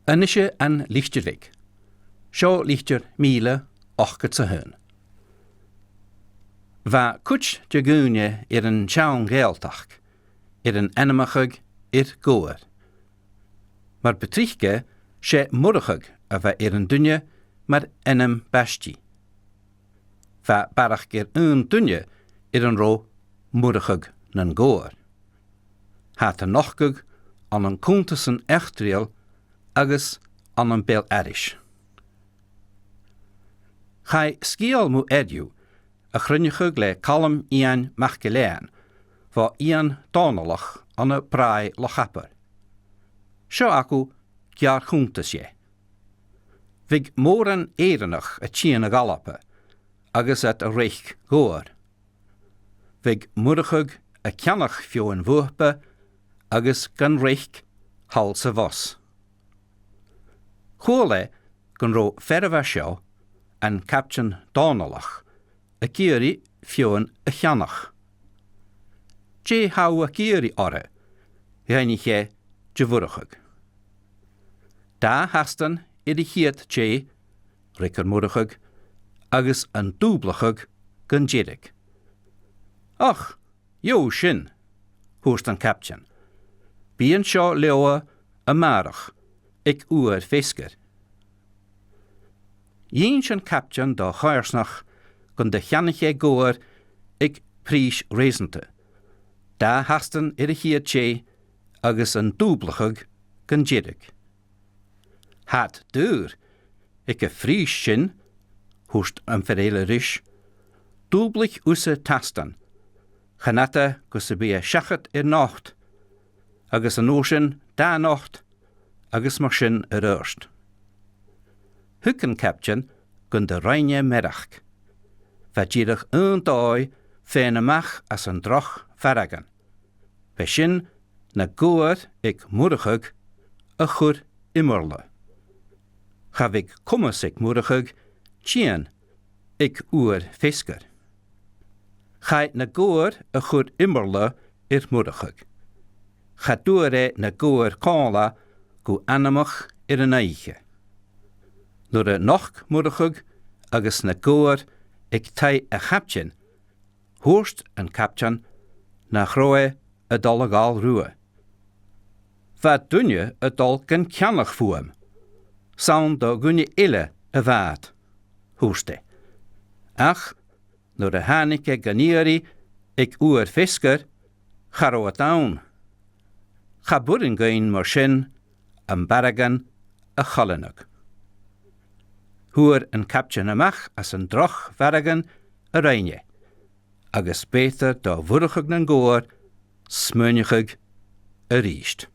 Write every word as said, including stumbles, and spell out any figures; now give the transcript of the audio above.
A-nis an Litir Bheag. Seo litir mìle, ochdad 's a h-aon. Bha cuid de dhaoine air an t-seann Ghàidhealtachd air an ainmeachadh air Gobhar. Mar bu trice, 's e Murchadh a bha air an duine mar ainm-baistidh. Bha barrachd air aon duine air an robh Murchadh nan Gobhar. Tha iad a' nochdadh ann an cunntasan eachdraidheil agus ann am beul-aithris. Chaidh sgeul mu dheidhinn a chruinneachadh le Calum Iain MacGill-Eain bho Iain Dòmhnallach ann am Bràigh Loch Abar. Seo agaibh geàrr-chunntas dheth. Bhiodh mòran Èireannach a' tighinn a dh'Alba agus iad a' reic gobhair. Bhiodh Murchadh a' ceannach feadhainn bhuapa agus gan reic thall 's a-bhos. Chuala e gun robh fear a bha seo, an Caiptean Dòmhnallach, ag iarraidh feadhainn a cheannach. Dè tha thu ag iarraidh orra? dh'fhaighnich e de Mhurchadh. Dà thastan air a' chiad tè, fhreagair Murchadh, agus an dùblachadh gun deireadh. Ach, gheibh sin, thuirt an Caiptean. Bidh an seo leotha a-màireach aig uair feasgar. Dh'inns an Caiptean do choimhearsnach gun do cheannaich e gobhar aig prìs reusanta, dà thastan air a' chiad tè agus an dùblachadh gun deireadh. Tha iad daor aig a' phrìs sin, thuirt am fear eile ris. Dùblaich thusa tastan, chan fhada gus am bi e seachad air not, agus an uair sin dà not, agus mar sin air adhart. Thuig an Caiptean gun do rinn e mearachd. Bha dìreach aon dòigh faighinn a-mach às an droch mhargain. B' e sin na gobhair aig Murchadh a chur iomrall. Cha bhiodh comas aig Murchadh tighinn aig uair feasgar. Chaidh na gobhair a chur iomrall air Murchadh. Cha d' fhuair e na gobhair còmhla gu anmoch air an oidhche. Nuair a nochd Murchadh agus na gobhair aig taigh a' chaiptein, thuirt an Caiptean nach robh e a' dol a ghabhail riutha. Bha duine a' dol gan ceannach bhuam, 's ann do dhuine eile a bha iad, thuirt e. Ach nuair a thàinig e gan iarraidh aig uair feasgar, cha robh iad ann. Cha b' urrainn dhuinn mar sin am bargain a choileanadh. Fhuair an Caiptean a-mach às an droch mhargain a rinn e, agus b' fheudar do Mhurchadh nan Gobhar smaoineachadh a-rithist.